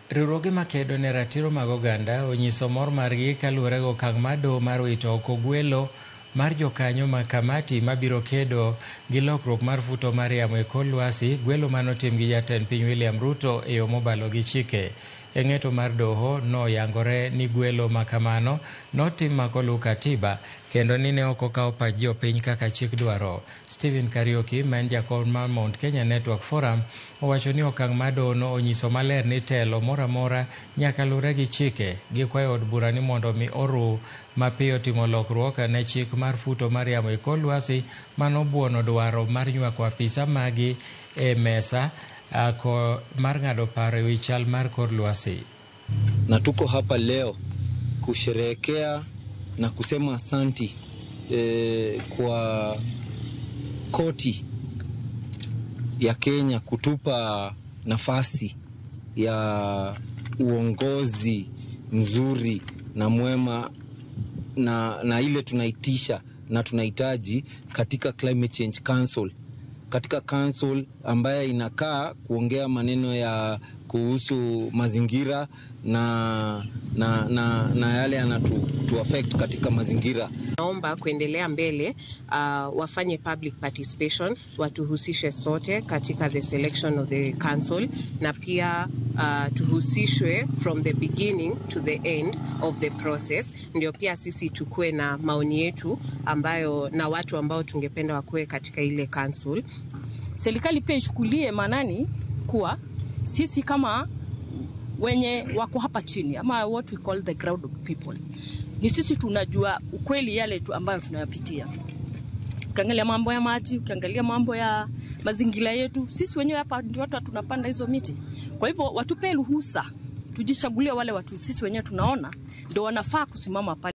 Riwruoge makedo ne ratiro mag oganda onyiso mor margi kaluwore gi okang' mar doho mar wito oko gwelo mar jokanyo mag kamati mabiro kedo gi lokruok mar futo mar yamo e kor lwasi, gwelo manotim gi jatend piny William Ruto e yo mobalo gi chike. E ng'eto mar doho noyangore ni gwelo makamano notim makoluw katiba kendo ni ne ok okaw pach jopiny kaka chik dwaro. Stephen Kariuki ma en jakom mar Mount Kenya Network Forum owacho ni okang' mar dohono onyiso maler ni telo moro amora nyaka luwre gi chike. Gikwayo od bura ni mondo mi oruw mapiyo timo lokruok ne chik mar futo mar yamo e kor lwasi manobuono dwaro mar nywako apisa magi e mesa mar ng'ado paro e wi chal mar kor lwasi. Na tuko hapa leo kusherehekea na kusema asanti kwa koti ya Kenya kutupa nafasi ya uongozi mzuri na mwema na ile tunaitisha na tunahitaji katika Climate Change Council, katika council ambaye inakaa kuongea maneno ya kuhusu mazingira na yale yanatu affect katika mazingira. Naomba kuendelea mbele, wafanye public participation, watuhusishe sote katika the selection of the council, na pia tuhusishwe from the beginning to the end of the process, ndio pia sisi tukue na maoni yetu ambayo na watu ambao tungependa wakuwe katika ile council. Serikali pia ichukulie maanani kuwa sisi kama wenye wako hapa chini ama what we call the ground people, ni sisi tunajua ukweli yale tu ambayo tunayapitia. Ukiangalia mambo ya maji, ukiangalia mambo ya mazingira yetu, sisi wenyewe hapa ndio watu tunapanda hizo miti. Kwa hivyo watupe ruhusa tujichagulie wale watu sisi wenyewe tunaona ndio wanafaa kusimama pale.